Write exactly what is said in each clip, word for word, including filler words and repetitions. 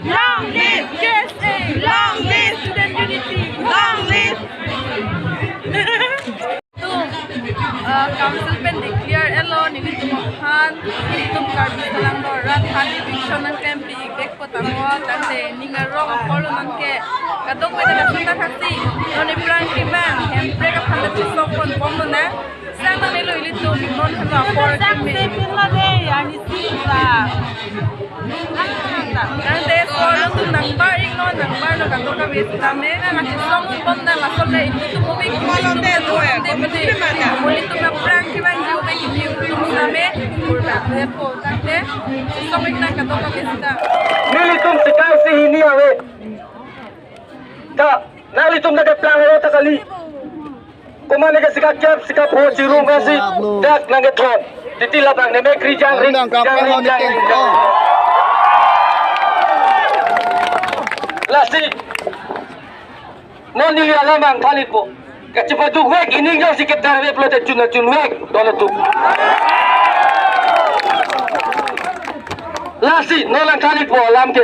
Long live K S A! Long live student unity! Long live! Tum, uh, council pen declare etlo, nelitum aphan, nelitum Karbi Anglong arat aphan eviction nangklempi-ik vek po tangho, tangte ning arong apor lo nonke kadokave ta kasu ta kaksi, non iphrang kevang Hemprek aphan ta chesong ponbomlo nang. Sang nangnelo ilitum non helo apor keme. Sepin lo de, ani si ta. Tangte solo tum nangbar-iknon, nangbarlo kadokave sitame, nang kachesong un bom nang asol le ilitum ove kimi tum tum de pede. Ilitum aphrang kevangji ove kimi tum sitame, kurba de po tangte, chesong-iknang kadokave sita. Nelitum sikang si hini ave. Ta, nanglitum ta keplang ave ta kali. Komat ne ke sika kep, sika pho, chirum kasi, dak nangkethon. Titi labang ne me kri jang ring, jang ring, jang ring, jang ring. Lasi, non neli alam nangthan-ikpo. Kachepaduk vek, ining jongsi kedar vek pulote chun na chun vek, don atum. Lasi, non nangthan-ikpo alam ke.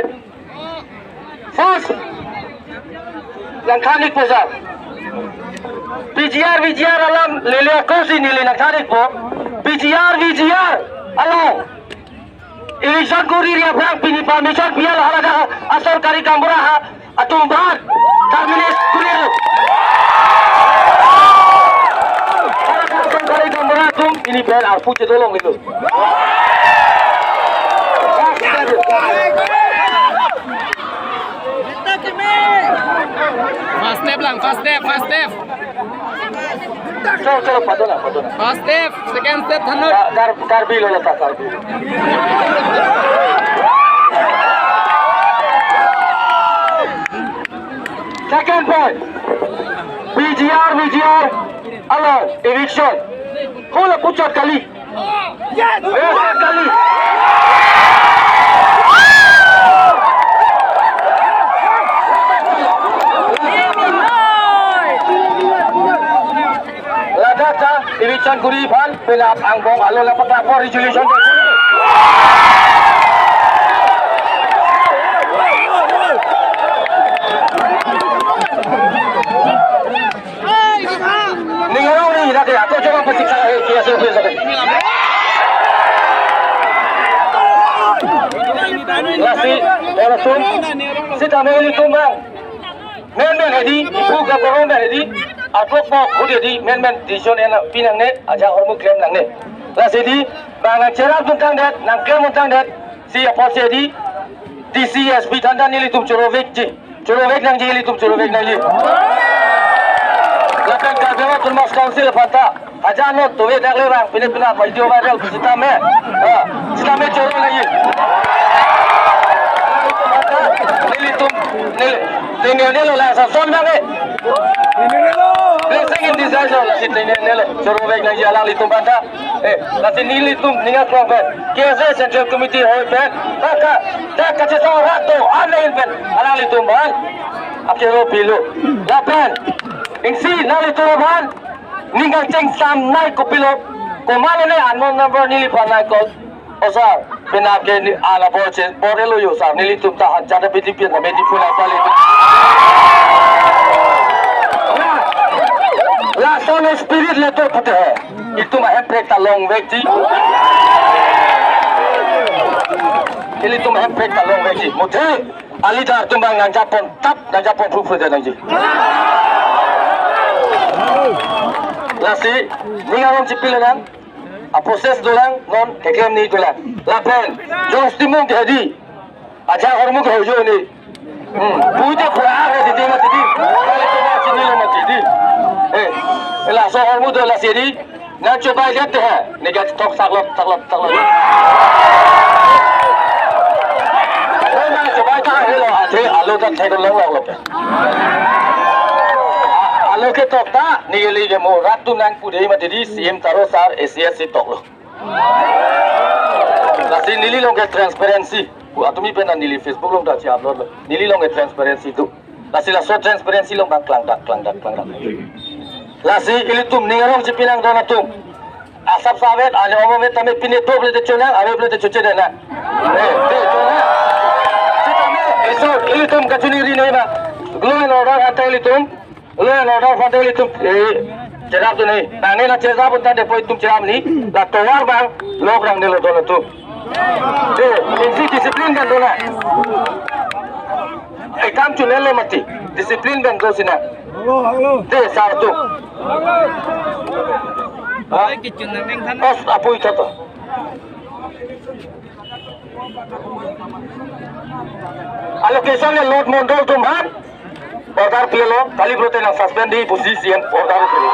First, nangthan-ikpo sir. P G R, V G R alam lele ako si neli nangthan-ikpo. P G R, V G R along eviction kuriri aphrang pini permission pi-et lo, hala dak asorkari gaonbura atum aphan terminate kurilo. Hala dak asorkari gaonbura atum pini pen arpu chedo longlelo. First step lang, first step, first step. Chalo, chalo, padona, padona. First step, second step, thannon. Kar-, Kar-, Karbi lo lata, Karbi. Second point, P G R, V G R along eviction. Hula puchot kali. Yes! Yes, kali. Ladak ta eviction kuri aphan penap angbong alo lapat apor resolution ke. Ning arong ni dak ya, ako coba pesiksa, eh, K S A office, oke. Lasi, langsung, sitame ilitum bang. Menmen hedi, buka korong dah hedi, atlok mo hudi hedi, menmen decision ena pinangne, ajahak ahormu klem nangne. Lasi di, bang nangcherap tangdet, nangklem tangdet, si apor si hedi, D C, S P aphan ta nelitum choro vekji. Choro vek nangji, ilitum choro vek nangji. Lapen Karbi Anglong Autonomous Council aphan ta. Aja no to ve dak le bang, pine pina video viral sitame. Ah, sitame choro nangji. Nelitum, neli, tengnelo la sa son nangne. Blessing in disguise lo, lasi tengnelo. Choro vek nangji alanglitum aphan ta. Eh, lasi nelitum ning aklong pen. K S A Central Committee hoi pen. Taka, taka chesong rat do, ane in pen. Alanglitum aphan. Akero pilo. Lapen. Isi nanglitum aphan. Ning kangcheng sam nai kopilo. Komat ne unknown number neliphan nai call. O sir, penap ke ni ala bor chen, bor elo yo sir, nelitum ta han jada bidi pian na medi phone apa le. Lason spirit le to pute hai. Itum Hemprek ta long vekji. Ilitum Hemprek ta long vekji. Muthe, alidar atum bang nangjapon tap, nangjapon proof nangji. Lasi, ning arong chipil nang. A process dolang, non keklem ni dolang. Lapen, jong stimung ke hedi. Ajahak ahormu ke hojo ni. Hmm, puja pura ke di ma di. Kali tu ma chinilo ma di. Eh, laso ahormu do lasi di. Nangchobai lihat deh. Ni ga tok saklok, saklok, saklok. Nang chobai ta helo athe alo ta thek long long lo. A-, alo ketok ta, neli ke mo rat atum nangpu dei ma di, C M ta ro sir, A C S si toklo. Lasi neli along ke transparency. Ku atumi pen neli Facebook along ta chi upload lo. Neli along ke transparency do. Lasi laso transparency along ta klangdak, klangdak, klangdak. Lasi ilitum ning arong chipinang don atum. Asap savet, ane omo met tame pine do pulote chonang, ave pulote choche de na. Eh, de chonang. Sitame, Itum kachini ri ne ma. Law and order ante ilitum. Law and order ante ilitum. Eh, cherap tu ne. Nangne la cherap unta depo itum cherap ni. La tovar bang. Lok rang ne lo dono tu. De, isi discipline pen dona. Ekam chunelo mati. Discipline pen do sina. De, sar tu. Ha? Os apui toto. Allocation le Lord Mondol atum aphan order pilo, kali brote nang suspend di pusi C M order pilo.